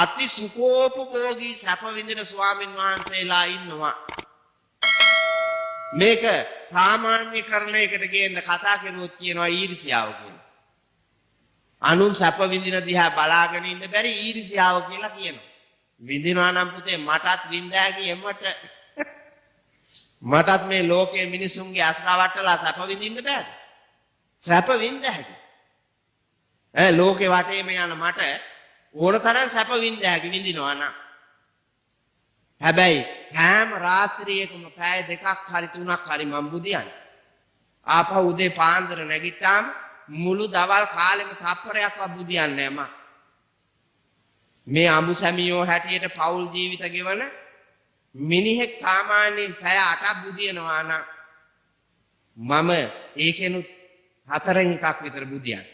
අති සුඛෝපභෝගී සැප විඳින ස්වාමින් වහන්සේලා ඉන්නවා. මේක සාමාන්‍යකරණයකට ගේන්න කතා කරුවොත් කියනවා ඊර්ෂ්‍යාව කියලා. අනුන් සැප විඳින දිහා බලාගෙන ඉන්න බැරි ඊර්ෂ්‍යාව කියලා කියනවා. විඳිනවා නම් පුතේ මටත් විඳ හැකි එමට. මටත් මේ ලෝකයේ මිනිසුන්ගේ ඇස් රවට්ටලා සැප විඳින්න බෑද? සැප විඳ හැකි. ඈ ලෝකේ වටේම යන මට ඕන තරම් සැප විඳ හැකි විඳිනවා නම්. හැබැයි හැම රාත්‍රියකම පැය 2ක් හරි 3ක් හරි මම බුදියන්නේ. ආපහු උදේ පාන්දර නැගිට්ටාම මුළු දවල් කාලෙම තප්පරයක්වත් බුදියන්නේ නෑ මං. මේ අඹු සැමියෝ හැටියට පෞල් ජීවිත ගෙවන මිනිහෙක් සාමාන්‍යයෙන් පැය 8ක් බුදියනවා නම් මම ඒකෙනුත් 4න් එකක් විතර බුදියන්නේ.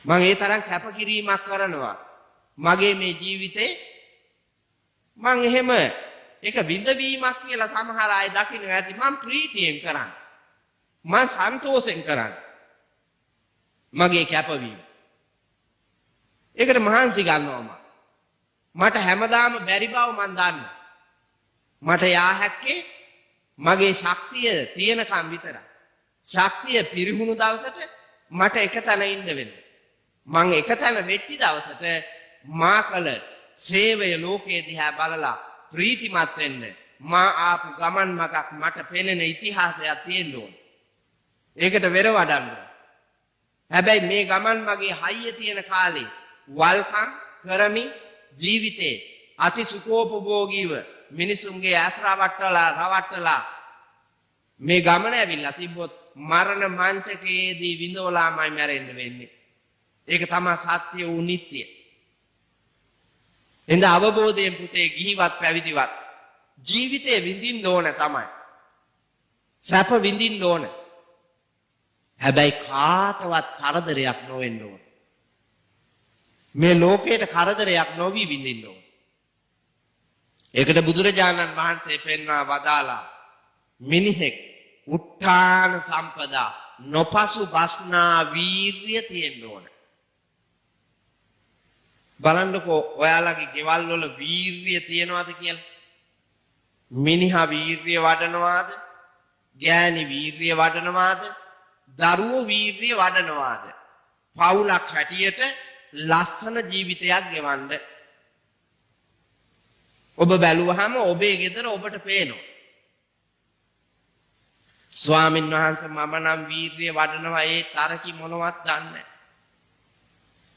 මං ඒ තරම් කැපකිරීමක් කරනවා මගේ මේ ජීවිතේ. මං එහෙම ඒක විඳවීමක් කියලා සමහර අය දකින්න ඇති. මං ප්‍රීතියෙන් කරන්නේ, මං සන්තෝෂෙන් කරන්නේ මගේ කැපවීම. ඒකට මහන්සි ගන්නවා මං. මට හැමදාම බැරි බව මං දන්නවා. මට යා හැක්කේ මගේ ශක්තිය තියෙනකම් විතරයි. ශක්තිය පිරිහුණු දවසට මට එක තැන ඉන්න වෙනවා. මං එක තැන වෙච්ච දවසට මා කළ සේවය ලෝකයේ දිහා බලලා ප්‍රීතිමත් වෙන්න මා ආපු ගමන් මගක් මට පෙනෙන ඉතිහාසයක් තියෙන්න ඕන. ඒකට වෙර වඩන්න ඕන. හැබැයි මේ ගමන් මගේ හයිය තියෙන කාලේ වල්කම් කරමින් ජීවිතේ අති සුඛෝපභෝගීව මිනිසුන්ගේ ඇස් රවට්ටලා රවට්ටලා මේ ගමන ඇවිල්ලා තිබ්බොත් මරණ මංචකයේදී විඳවලාමයි මැරෙන්න වෙන්නේ. ඒක තමයි සත්‍ය වූ නිට්ටය. එඳ අවබෝධයෙන් පුතේ ගිහිවත් පැවිදිවත් ජීවිතේ විඳින්න ඕන තමයි. සැප විඳින්න ඕන. හැබැයි කාටවත් කරදරයක් නොවෙන්න ඕන. මේ ලෝකයට කරදරයක් නොවි විඳින්න ඕන. ඒකට බුදුරජාණන් වහන්සේ පෙන්වා වදාලා මිනිහෙක් උට්ඨාන සම්පදා නොපසු බස්නා වීර්ය තියෙන්න ඕන. බලන්නකෝ ඔයාලගේ ගෙවල් වල වීර්ය තියෙනවද කියලා. මිනිහා වීර්ය වඩනවාද? ගෑණි වීර්ය වඩනවාද? දරුවෝ වීර්ය වඩනවාද? පවුලක් හැටියට ලස්සන ජීවිතයක් ගෙවන්න. ඔබ බැලුවහම ඔබේ ගෙදර ඔබට පේනවා. ස්වාමින් වහන්සේ මම නම් වීර්ය වඩනවා, ඒ තරකි මොනවත් දන්නේ නැහැ.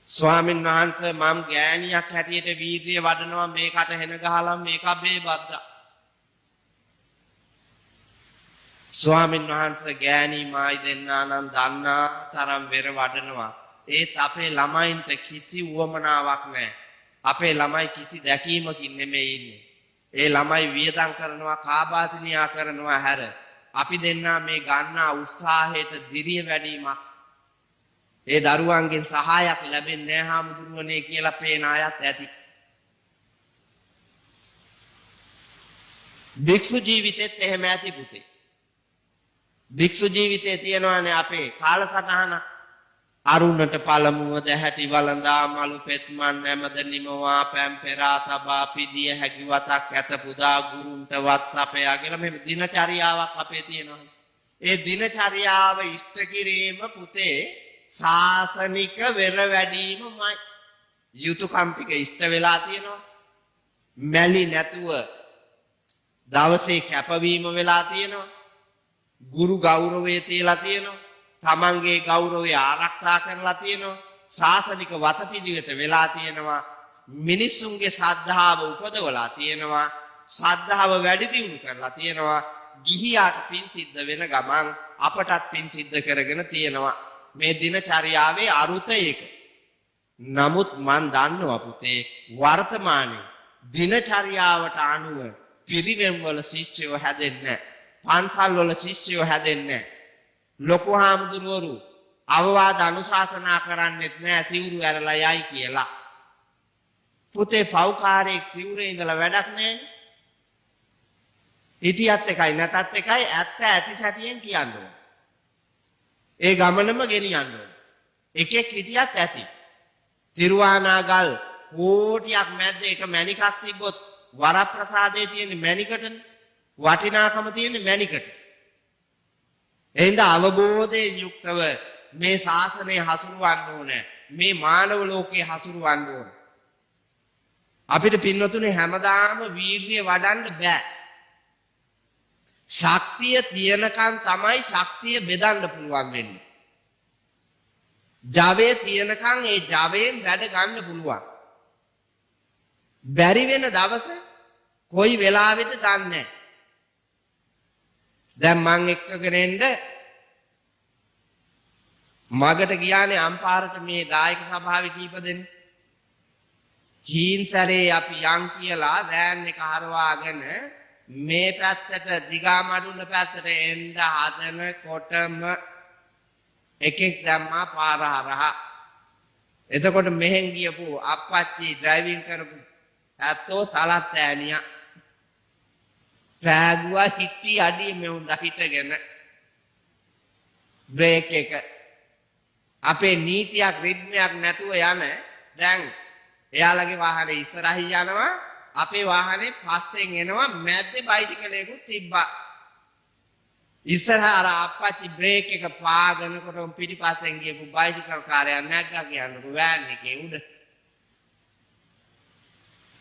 ස්වාමින් වහන්සේ මම ගෑණියක් හැටියට වීර්ය වඩනවා, මේකට හෙන ගහලා මේක බේබද්දා. ස්වාමින් වහන්සේ ගෑණි මායි දෙන්නා නම් දන්නා තරම් වෙර වඩනවා. ඒත් අපේ ළමයින්ට කිසි උවමනාවක් නැහැ. අපේ ළමයි කිසි දැකීමකින් නෙමෙයි ඉන්නේ. ඒ ළමයි වියදම් කරනවා, කාබාසිනියා කරනවා හැර අපි දෙන්නා මේ ගන්නා උත්සාහයට දිරිය වැඩිවීමක්, ඒ දරුවන්ගෙන් සහායක් ලැබෙන්නේ නැහැ හාමුදුරුවනේ කියලා පේන අයත් ඇති. භික්ෂු ජීවිතෙත් එහෙම ඇති පුතේ. භික්ෂු ජීවිතේ තියෙනවානේ අපේ කාලසටහන. අරුණට පළමුව දැහැටි වළඳා මලු පෙත්මන් නැමද නිමවා පැම් පෙරා තබා පිදිය හැකි වතක් ඇත පුදා ගුරුන්ට වත් සපයා කියලා මෙහෙම දිනචරියාවක් අපේ තියෙනවා. ඒ දිනචරියාව ඉෂ්ට කිරීම පුතේ සාසනික වෙර වැඩීමමයි. යුතුයකම් ටික ඉෂ්ට වෙලා තියෙනවා. මැලි නැතුව දවසේ කැපවීම වෙලා තියෙනවා. ගුරු ගෞරවය තියලා තියෙනවා. තමන්ගේ ගෞරවය ආරක්ෂා කරලා තියෙනවා. සාසනික වතපිළිවෙත වෙලා තියෙනවා. මිනිස්සුන්ගේ ශ්‍රද්ධාව උපදවලා තියෙනවා. ශ්‍රද්ධාව වැඩි දියුණු කරලා තියෙනවා. ගිහියාට පින් සිද්ධ වෙන ගමන් අපටත් පින් සිද්ධ කරගෙන තියෙනවා. මේ දිනචරියාවේ අරුත ඒක. නමුත් මං දන්නවා පුතේ වර්තමානයේ දිනචරියාවට අනුව පිරිවෙන් වල ශිෂ්‍යයෝ හැදෙන්නේ නැහැ. පන්සල් වල ශිෂ්‍යයෝ හැදෙන්නේ නැහැ. ලොකු හාමුදුරුවරු අවවාද අනුශාසනා කරන්නෙත් නෑ සිවුරු ඇරලා යයි කියලා. පුතේ පව්කාරයෙක් සිවුරේ ඉඳලා වැඩක් නෑනේ. හිටියත් එකයි නැතත් එකයි, ඇත්ත ඇති සැටියෙන් කියන්න ඕන. ඒ ගමනම ගෙනියන්න ඕන. එකෙක් හිටියත් ඇති. තිරුවානාගල් කෝටියක් මැද්ද එක මැණිකක් තිබ්බොත් වරප්‍රසාදයේ තියෙන මැණිකටනේ. වටිනාකම තියෙන මැණිකට. එහෙනම් අවබෝධයෙන් යුක්තව මේ ශාසනය හසුරුවන්න ඕනේ. මේ මානව ලෝකේ හසුරුවන්න ඕනේ. අපිට පින්වතුනි හැමදාම වීරිය වඩන්න බෑ. ශක්තිය තියෙනකන් තමයි ශක්තිය බෙදන්න පුළුවන් වෙන්නේ. ජවය තියෙනකන් ඒ ජවයෙන් වැඩ ගන්න පුළුවන්. බැරි වෙන දවස කොයි වෙලාවෙද දන්නේ නැහැ. දැන් මං එක්කගෙන එන්න මගට ගියානේ අම්පාරට මේ දායක සභාවේ කීප දෙනෙක්. හීන් සැරේ අපි යන් කියලා වෑන් එක හරවාගෙන මේ පැත්තට දිගා මඩුල්ල පැත්තට එන්න හදනකොටම එකෙක් දැම්මා පාර හරහා. එතකොට මෙහෙන් ගියපු අප්පච්චි ඩ්‍රයිවිං කරපු ඇත්තෝ තලත් ඈනියා. පෑගුවා හිටි අඩිය මෙවුන් හිටගෙන බ්‍රේක් එක. අපේ නීතියක් රිද්මයක් නැතුව යන දැන් එයාලගේ වාහනේ ඉස්සරහින් යනවා, අපේ වාහනේ පස්සෙන් එනවා, මැද්දේ බයිසිකලයකුත් තිබ්බා. ඉස්සරහ අර අප්පච්චි බ්‍රේක් එක පාගනකොටම පිටිපස්සෙන් ගියපු බයිසිකල් කාරයා නැග්ගා කියන්නකො වෑන් එකේ උඩ.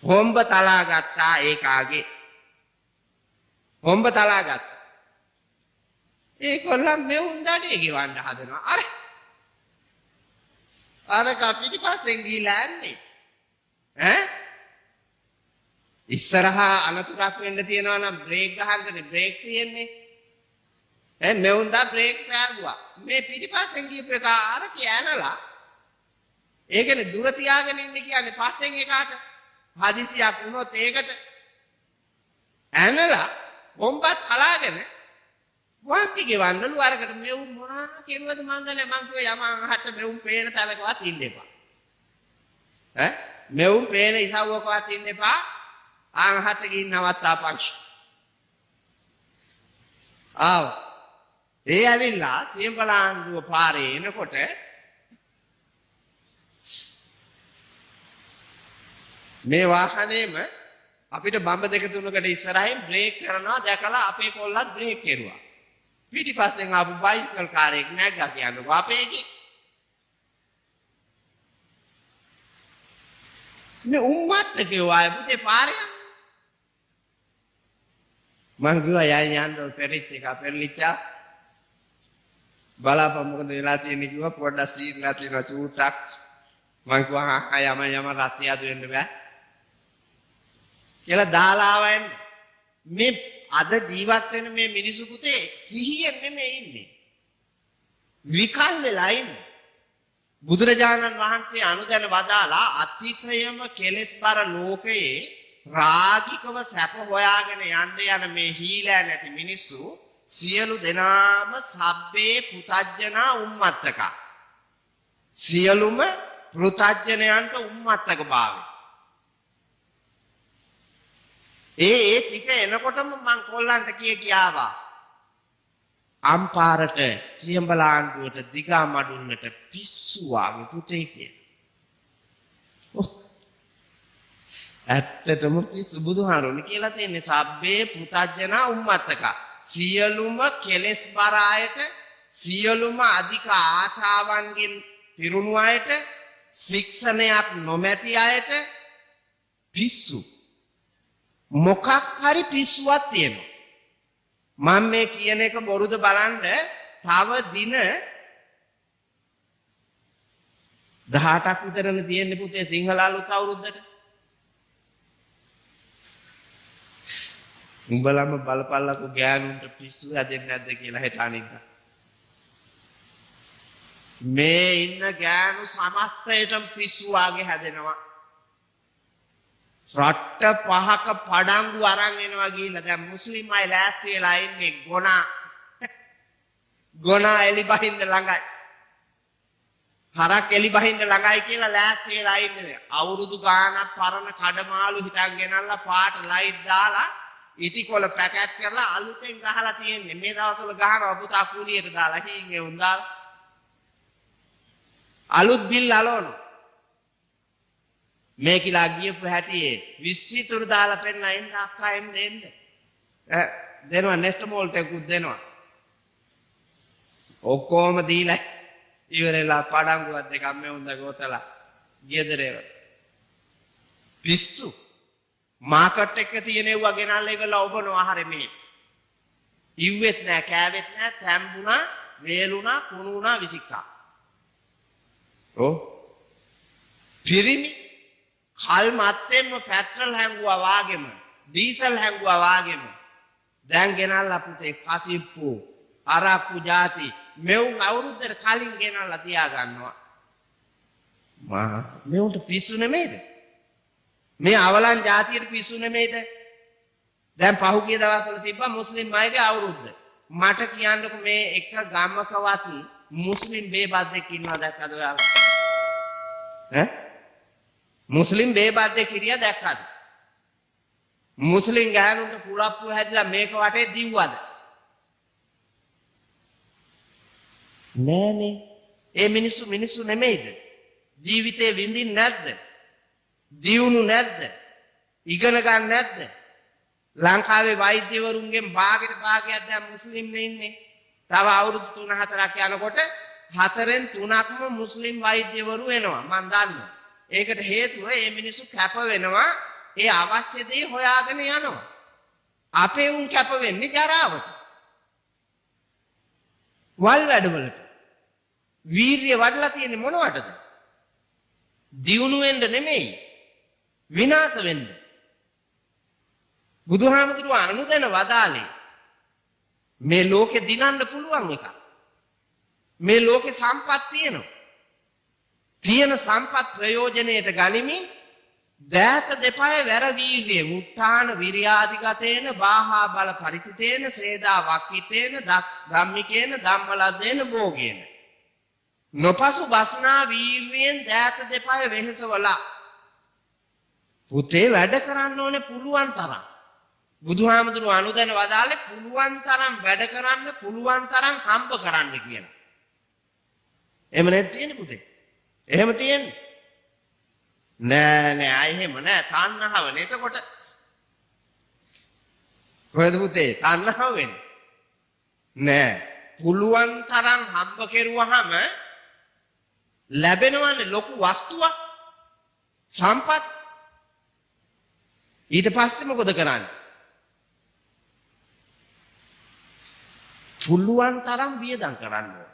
හොම්බ තලා ගත්තා ඒකාගේ. හොම්බ තලා ගත්තා. ඒකොල්ලන් මෙවුන් දඩේ ගෙවන්න හදනවා. අර අරක පිටිපස්සෙන් ගිහිලා යන්නේ. ඈ ඉස්සරහා අනතුරක් වෙන්න තියෙනවා නම් බ්‍රේක් ගහන්නනේ බ්‍රේක් තියෙන්නේ. ඈ මෙවුන් දා බ්‍රේක් පෑගුවා. මේ පිටිපස්සෙන් ගියපු එක අර කෑනලා. ඒකනේ දුර තියාගෙන ඉන්න කියන්නේ පස්සෙන් එකාට හදිසියක් වුණොත් ඒකට ඇනලා බොම්බත් කලාගෙන වන්ති ගෙවන්නලු අරකට. මෙවුන් මොනවා කෙරුවද මන් දන්නේ. මං කිව්වා යමන් අහට මෙවුන් පේන තැනකවත් ඉන්න එපා. ඈ මෙවුන් පේන ඉසව්වකවත් ඉන්න එපා. ආන් අහට ගිහින් නවත්තාපන්. ආවා. ඒ ඇවිල්ලා සියඹලාංගුව පාරේ එනකොට මේ වාහනේම අපිට බම්බ දෙක තුනකට ඉස්සරහින් බ්‍රේක් කරනවා දැකලා අපේ කොල්ලත් බ්‍රේක් කෙරුවා. පිටිපස්සෙන් ආපු බයිසිකල් කාරයෙක් නැග්ගා කියන්නකෝ අපේ එකේ. මේ උම්මත් කිව්වා පුතේ පාරේ යන්න. මං කිව්වා යන් යන්න ඔය පෙරිච්ච එක පෙරලිච්චා බලාපන් මොකද වෙලා තියෙන්නේ කිව්වා. පොඩ්ඩක් සීරිලා තියෙනවා චූට්ටක්. මං කිව්වා හා යම යම රත්තියද වෙන්න බෑ කියලා දාලා ආවා එන්න. මේ අද ජීවත් වෙන මේ මිනිසු පුතේ සිහියෙන් නෙමෙයි ඉන්නේ. විකල් වෙලා ඉන්නේ. බුදුරජාණන් වහන්සේ අනුදැන වදාලා අතිශයම කෙලෙස් බර ලෝකයේ රාගිකව සැප හොයාගෙන යන්න යන මේ හීලෑ නැති මිනිස්සු සියලු දෙනාම සබ්බේ පුතජ්ජනා උම්මත්තක. සියලුම පෘතජ්ජනයන්ට උම්මත්තක භාවය. ඒ ඒ ටික එනකොටම මං කොල්ලන්ට කිය කියාවා. අම්පාරට සියඹලාණ්ඩුවට දිගා මඩුල්ලට පිස්සු වාගේ පුතේ කියලා. ඇත්තටම පිස්සු බුදුහාරුනේ කියලා තියෙන්නේ සබ්බේ පුතජ්ජනා උම්මත්තක. සියලුම කෙලෙස් බර අයට, සියලුම අධික ආශාවන්ගෙන් පිරුණු අයට, ශික්ෂණයක් නොමැති අයට පිස්සු. මොකක් හරි පිස්සුවක් තියෙනවා. මම මේ කියන එක බොරුද බලන්න. තව දින 18ක් විතරනේ තියෙන්නේ පුතේ සිංහල අලුත් අවුරුද්දට. උඹලම බලපල්ලකෝ ගෑනුන්ට පිස්සු හැදෙන්නේ නැද්ද කියලා හෙට අනිද්දා. මේ ඉන්න ගෑනු සමස්තයටම පිස්සු වාගේ හැදෙනවා. රට්ට පහක පඩංගු අරන් එනවා ගිහිල්ලා. දැන් මුස්ලිම් අය ලෑස්ති වෙලා ඉන්නේ ගොනා ගොනා එලි බහින්න ළඟයි. හරක් එලි බහින්න ළඟයි කියලා ලෑස්ති වෙලා ඉන්නේ. අවුරුදු ගාණක් පරණ කඩමාළු හිටන් ගෙනල්ලා පාට ලයිට් දාලා ඉටිකොළ පැකට් කරලා අලුතෙන් ගහලා තියෙන්නේ. මේ දවස්වල ගහනවා පුතා කුලියට දාලා හීන් එවුන් දාලා. අලුත් බිල් අලවනවා. මේකිලා ගියපු හැටියේ විශ්සිතුරු දාලා පෙන්නලා එන්න අක්කා එන්න එන්න. දෙනවා නෙස්ට් මෝල්ට් එකකුත් දෙනවා. ඔක්කොම දීලා ඉවරලා පඩංගුවක් දෙකක් මෙවුන්ද ගෝතලා ගෙදර ඒවා. පිස්සු. මාකට් එක තියෙන ඒවා ගෙනල්ලා ඉවරලා ඔබනවා හරි මේ. ඉව්වෙත් නෑ කෑවෙත් නෑ තැම්බුණා වේලුණා කුණු වුණා විසික්කා. ඔව්. පිරිමි කල් මත්තෙන්ම පෙට්‍රල් හැංගුවා වාගෙම ඩීසල් හැංගුවා වාගෙම දැන් ගෙනල්ලා පුතේ කසිප්පු අරක්කු ಜಾති මෙවුන් අවුරුද්දට කලින් ගෙනල්ලා තියා ගන්නවා. මා මෙවුන්ට පිස්සු නෙමෙයිද? මේ අවලං ජාතියට පිස්සු නෙමෙයිද? දැන් පහුගිය දවස්වල තිබ්බා මුස්ලිම් අයගේ අවුරුද්ද. මට කියන්නකෝ මේ එක ගමකවත් මුස්ලිම් බේබද්දෙක් ඉන්නවා දැක්කද ඔයාලා? ඈ? මුස්ලිම් බේබද්දෙක් හිටියා දැක්කද? මුස්ලිම් ගෑනුන්ට කුලප්පු හැදිලා මේක වටේ දිව්වද? නෑනේ. ඒ මිනිස්සු මිනිස්සු නෙමෙයිද? ජීවිතේ විඳින්න නැද්ද? දියුණු නැද්ද? ඉගෙන ගන්න නැද්ද? ලංකාවේ වෛද්‍යවරුන්ගෙන් භාගෙට භාගයක් දැන් මුස්ලිම් නේ ඉන්නේ. තව අවුරුදු 3-4ක් යනකොට 4න් 3ක්ම මුස්ලිම් වෛද්‍යවරු වෙනවා. මං දන්නවා. ඒකට හේතුව මේ මිනිස්සු කැප වෙනවා. ඒ අවශ්‍ය දේ හොයාගෙන යනවා. අපේ උන් කැප වෙන්නේ ජරාවට. වල් වැඩවලට. වීරිය වඩලා තියෙන්නේ මොනවටද? දියුණු වෙන්න නෙමෙයි. විනාශ වෙන්න. බුදුහාමුදුරුවෝ අනුදැන වදාලේ මේ ලෝකෙ දිනන්න පුළුවන් එකක්. මේ ලෝකෙ සම්පත් තියෙනවා. තියෙන සම්පත් ප්‍රයෝජනයට ගනිමින් දෑත දෙපය වැර වීර්යයෙන් උත්තාන විරියාදිගතේන බාහා බල පරිචිතේන සේදා වක්කිතේන ධම්මිකේන ධම්මලද්දේන භෝගේන නොපසු බස්නා වීර්යයෙන් දෑත දෙපය වෙහෙසවලා පුතේ වැඩ කරන්න ඕනේ පුළුවන් තරම්. බුදුහාමුදුරුවෝ අනුදැන වදාළේ පුළුවන් තරම් වැඩ කරන්න පුළුවන් තරම් හම්බ කරන්න කියලා. එහෙම නැත් තියෙන්නේ පුතේ? එහෙම තියෙන්නේ නෑ නෑ අය එහෙම නෑ. තණ්හාවනේ. එතකොට කොහෙද පුතේ තණ්හාව වෙන්නේ? නෑ. පුළුවන් තරම් හම්බ කෙරුවහම ලැබෙනවනේ ලොකු වස්තුවක් සම්පත්. ඊට පස්සේ මොකද කරන්නේ? පුළුවන් තරම් වියදම් කරන්න ඕන.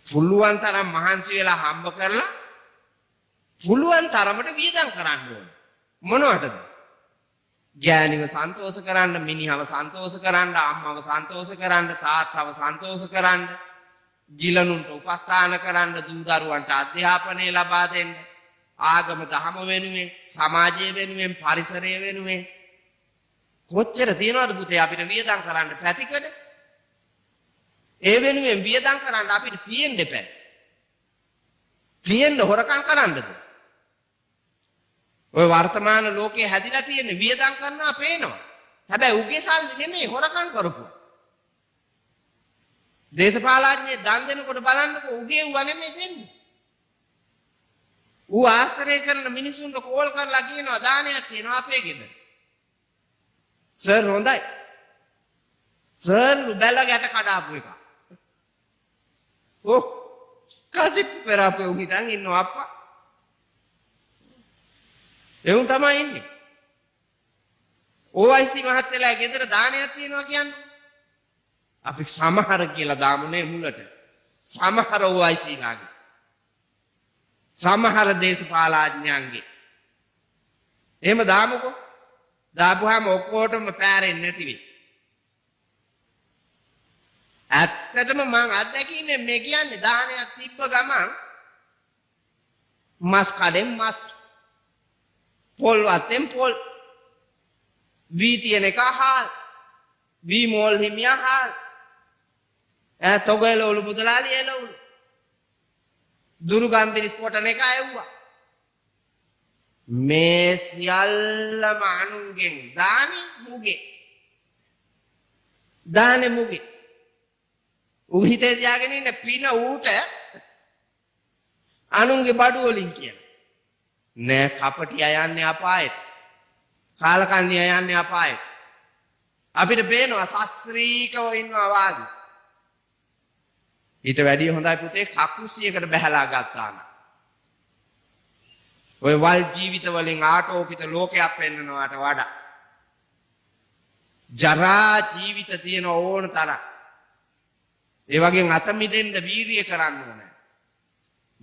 පුළුවන් තරම් මහන්සි වෙලා හම්බ කරලා පුළුවන් තරමට වියදම් කරන්න ඕන. මොනවටද? ගෑණිව සන්තෝෂ කරන්න, මිනිහව සන්තෝෂ කරන්න, අම්මව සන්තෝෂ කරන්න, තාත්තව සන්තෝෂ කරන්න, ගිලනුන්ට උපස්ථාන කරන්න, දූ දරුවන්ට අධ්‍යාපනය ලබා දෙන්න, ආගම දහම වෙනුවෙන්, සමාජය වෙනුවෙන්, පරිසරය වෙනුවෙන් කොච්චර තියනවද පුතේ අපිට වියදම් කරන්න පැතිකඩ? ඒ වෙනුවෙන් වියදම් කරන්න අපිට තියෙන්න එපා. තියෙන්න හොරකම් කරන්නද? ඔය වර්තමාන ලෝකයේ හැදිලා තියෙන වියදම් කරනවා පේනවා. හැබැයි උගේ සල්ලි නෙමෙයි හොරකම් කරපු. දේශපාලඥයෙක් දන් දෙනකොට බලන්නකෝ උගේ ඌව නෙමෙයි දෙන්නේ. ඌ ආශ්‍රය කරන මිනිසුන්ට කෝල් කරලා කියනවා දානයක් තියෙනවා අපේ ගෙදර. සර් හොඳයි. සර් බැල ගැට කඩාපු එක. ඔව් කසිප් පෙරාපු උන් හිටන් ඉන්නවා අප්පා. එවුන් තමයි ඉන්නේ. OIC මහත්තයලා ගෙදර දානයක් තියෙනවා කියන්නේ. අපි සමහර කියලා දාමුනේ මුලට. සමහර OIC ලාගේ. සමහර දේශපාලඥයන්ගේ. එහෙම දාමුකෝ. දාපුවාම ඔක්කොටම පෑරෙන්නේ නැති වෙයි. ඇත්තටම මං අත්දැකීමෙන් මේ කියන්නේ දානයක් තිබ්බ ගමන් මස් කඩෙන් මස්, පොල් වත්තෙන් පොල්, වී තියෙන එක හාල්, වී මෝල් හිමියා හාල්, ඈ තොග එළවලු මුදලාලි එළවලු, දුරුගම්බිරිස් පොටන එක ඇව්වා. මේ සියල්ලම අනුන්ගෙන් දානේ මුගේ. දානේ මුගේ. ඌ හිතේ තියාගෙන ඉන්න පින ඌට අනුන්ගේ බඩු වලින් කියලා. නෑ, කපටි අය යන්නේ අපායට. කාලකන්ණි අය යන්නේ අපායට. අපිට පේනවා සස්ත්‍රීකව ඉන්නවා වාගේ. ඊට වැඩිය හොඳයි පුතේ කකුසියකට බැහැලා ගත්තා නම්. ඔය වල් ජීවිත වලින් ආටෝපිත ලෝකයක් පෙන්නනවාට වඩා ජරා ජීවිත තියෙන ඕන තරම්. ඒ වගේම අත මිදෙන්න වීරිය කරන්න ඕනේ.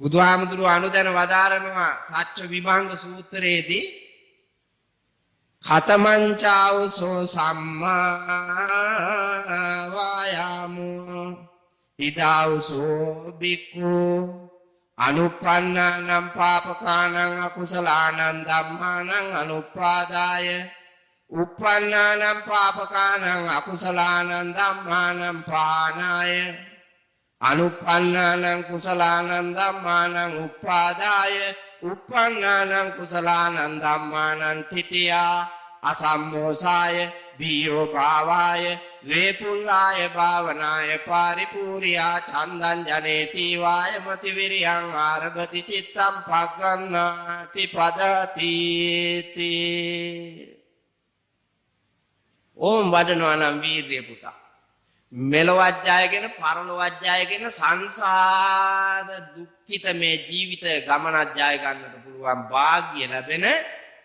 බුදුහාමුදුරුවෝ අනුදැන වදාරනවා සත්‍ය විභංග සූත්‍රයේදී, කතමංචාවසෝ සම්මා වායාමෝ ඉදාවසෝ බික්ඛු අනුප්පන්නානම් පාපකානං අකුසලානං ධම්මානං අනුප්පාදාය උප්පන්නානම් පාපකානං අකුසලානං ධම්මානං පානාය අනුප්පන්නානං කුසලානං ධම්මානං උප්පාදාය උප්පන්නානං කුසලානං ධම්මානං තිතියා අසම්මෝසාය බීයෝ භාවාය වේපුල්ලාය භාවනාය පාරිපූර්යා චන්දං ජනේති වායමති විරියං ආරභති චිත්තං පග්ගණ්ණාති පදති. ඕම් වඩනවා නම් වීර්ය පුතා. මෙලොවත් ජයගෙන පරලොවත් ජයගෙන සංසාර දුක්ඛිත මේ ජීවිත ගමනක් ජය ගන්නට පුළුවන් භාග්‍ය ලැබෙන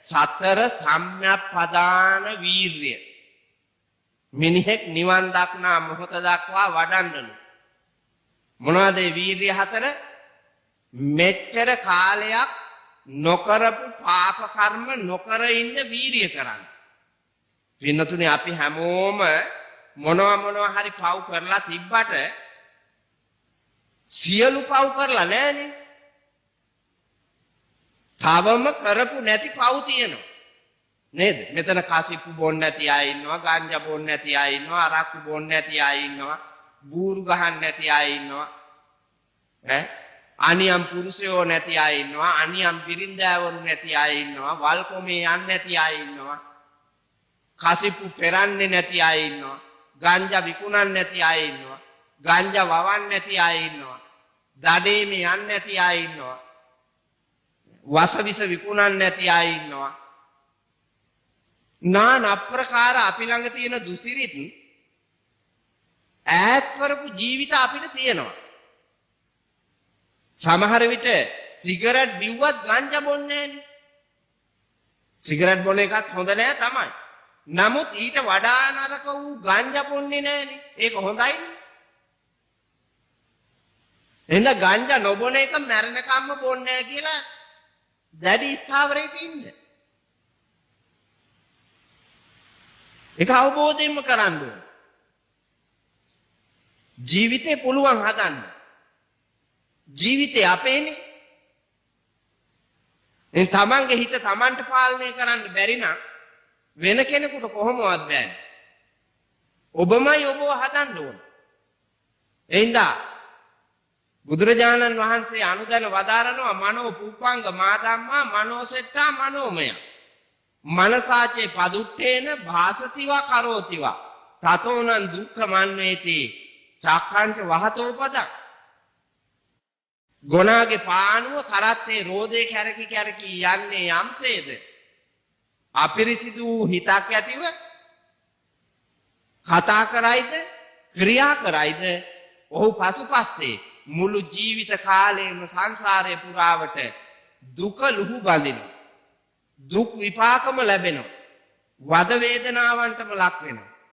සතර සම්‍යක් ප්‍රදාන වීර්ය. මිනිහෙක් නිවන් දක්නා මොහොත දක්වා වඩන්නලු. මොනවද ඒ වීර්ය හතර? මෙච්චර කාලයක් නොකරපු පාප කර්ම නොකර ඉන්න වීර්ය කරන්න. පින්නතුනේ, අපි හැමෝම මොනවා මොනවා හරි පව් කරලා තිබ්බට සියලු පව් කරලා නෑනේ. තවම කරපු නැති පව් තියෙනවා. නේද? මෙතන කසිප්පු බොන්න නැති අය ඉන්නවා, ගංජා බොන්න නැති අය ඉන්නවා, අරක්කු බොන්න නැති අය ඉන්නවා, බූරු ගහන්න නැති අය ඉන්නවා. ඈ, අනියම් පුරුෂයෝ නැති අය ඉන්නවා, අනියම් බිරින්දෑවරු නැති අය ඉන්නවා, වල්කොමේ යන්නේ නැති අය ඉන්නවා, කසිප්පු පෙරන්නේ නැති අය ඉන්නවා, ගංජා විකුණන්නේ නැති අය ඉන්නවා, ගංජා වවන්නේ නැති අය ඉන්නවා, දඩේමේ යන්නේ නැති අය ඉන්නවා, වසවිස විකුණන්නේ නැති අය ඉන්නවා. නාන අප්‍රකාර අපි ළඟ තියෙන දුසිරිත් ඈත් කරපු ජීවිත අපිට තියෙනවා. සමහර විට සිගරට් බිව්වත් ගංජා බොන්නේ නෑනේ. සිගරට් බොන එකත් හොඳ නෑ තමයි. නමුත් ඊට වඩා නරක වූ ගංජා බොන්නේ නෑනේ. ඒක හොඳයිනේ. එහෙනම් ගංජා නොබොන එක මැරෙනකම්ම බොන්නේ නෑ කියලා දැඩි ස්ථාවරයක ඉන්න. ඒක අවබෝධයෙන්ම කරන්න ඕන. ජීවිතේ පුළුවන් හදන්න. ජීවිතේ අපේනේ. ඉතින් තමන්ගේ හිත තමන්ට පාලනය කරන්න බැරි නම් වෙන කෙනෙකුට කොහොමවත් බෑනේ. ඔබමයි ඔබව හදන්න ඕන. එහෙනම් බුදුරජාණන් වහන්සේ අනුදැන වදාරනවා මනෝ පුප්පංග මාධම්මා මනෝසෙට්ටා මනෝමය. මනසාචේ පදුට්ඨේන භාසතිවා කරෝතිවා තතෝනං දුක්ඛ මන්වේති චක්කංච වහතෝ පදං. ගොනාගේ පානුව කරත්තේ රෝදේ කැරකි කැරකි යන්නේ යම්සේද අපිරිසිදු වූ හිතක් ඇතිව කතා කරයිද ක්‍රියා කරයිද ඔහු පසුපස්සේ මුළු ජීවිත කාලයම සංසාරය පුරාවට දුක ලුහු බඳිනවා. දුක් විපාකම ලැබෙනවා. වද වේදනාවන්ටම ලක් වෙනවා.